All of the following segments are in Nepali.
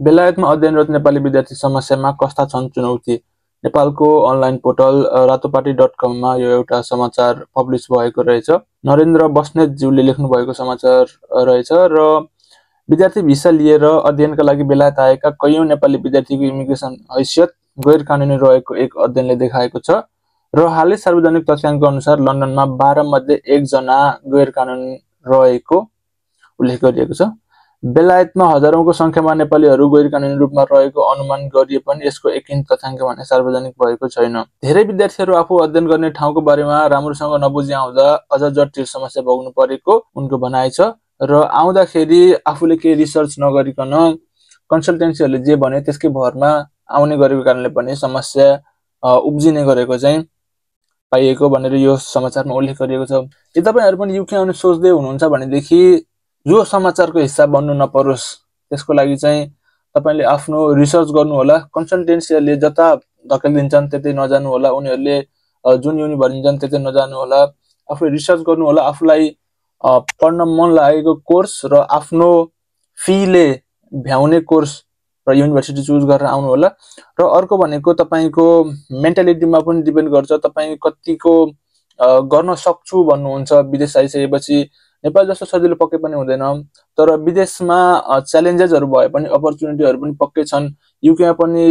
बेलायतमा अध्ययनरत नेपाली विद्यार्थी समस्यामा कस्ता छन् चुनौती? नेपालको अनलाइन पोर्टल रातोपाटी.com मा यो एउटा समाचार पब्लिस भएको रहेछ। नरेन्द्र बस्नेतज्यूले लेख्नु भएको समाचार रहेछ र विद्यार्थी भिसा लिएर अध्ययनका लागि बेलायत आएका कैयौं नेपाली विद्यार्थीको इमिग्रेसन हैसियत गैर कानुनी रहेको एक अध्ययनले देखाएको छ र हालै सार्वजनिक तथ्याङ्क अनुसार लन्डनमा 12 मध्ये 1 जना गैर कानुनी रहेको उल्लेख गरिएको छ। बेलायतमा हजारौंको संख्यामा नेपालीहरू गैर कानुनी रूपमा रहेको अनुमान गरिए पनि यसको एकिन तथ्याङ्क भने सार्वजनिक भएको छैन। धेरै विद्यार्थीहरू आफू अध्ययन गर्ने ठाउँको बारेमा राम्रोसँग नबुझी आउँदा अझ जटिल समस्या भोग्नु परेको उनको भनाइ छ र आउँदाखेरि आफूले केही रिसर्च नगरिकन कन्सल्टेन्सीहरूले जे भने त्यसकै भरमा आउने गरेको कारणले पनि समस्या उब्जिने गरेको चाहिँ पाइएको भनेर यो समाचारमा उल्लेख गरिएको छ। यदि तपाईहरु पनि युके आउने सोच्दै हुनुहुन्छ भनेदेखि यो समाचारको हिस्सा बन्नु नपरोस् त्यसको लागि चाहिँ तपाईले आफ्नो रिसर्च गर्नु होला। कन्सल्टेन्सीहरूले जता धकेलिदिन्छन् त्यतै नजानु होला, उनीहरूले जुन युनि भनिन्छन् त्यतै नजानु होला। आफूले रिसर्च गर्नु होला, आफूलाई पढ्न मन लागेको कोर्स र आफ्नो फीले भ्याउने कोर्स र युनिभर्सिटी चुज गरेर आउनु होला। र अर्को भनेको तपाईको मेन्टालिटीमा पनि डिपेन्ड गर्छ, तपाई कतिको गर्न सक्छु भन्नुहुन्छ। विदेश आइसकेपछि नेपाल जस्तो सजिलो पक्कै पनि हुँदैन, तर विदेशमा च्यालेन्जेसहरु भए पनि अपर्चुनिटीहरु पनि पक्कै छन्। युकेमा पनि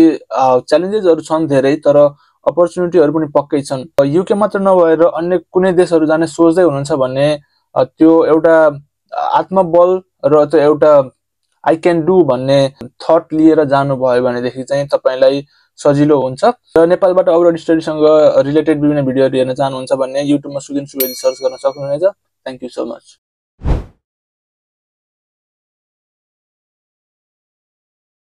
च्यालेन्जेसहरु छन् धेरै, तर अपर्चुनिटीहरु पनि पक्कै छन्। युके मात्र नभएर अन्य कुनै देशहरु जाने सोच्दै हुनुहुन्छ भने त्यो एउटा आत्मबल र त्यो एउटा आई क्यान डू भन्ने थट लिएर जानु भयो भनेदेखि चाहिँ तपाईलाई सजिलो हुन्छ। र नेपालबाट अब्रोड स्टडीसँग रिलेटेड विभिन्न भिडियोहरु हेर्न चाहनुहुन्छ भने युट्युबमा सुदिन सुवेदी सर्च गर्न सक्नुहुनेछ। Thank you so much.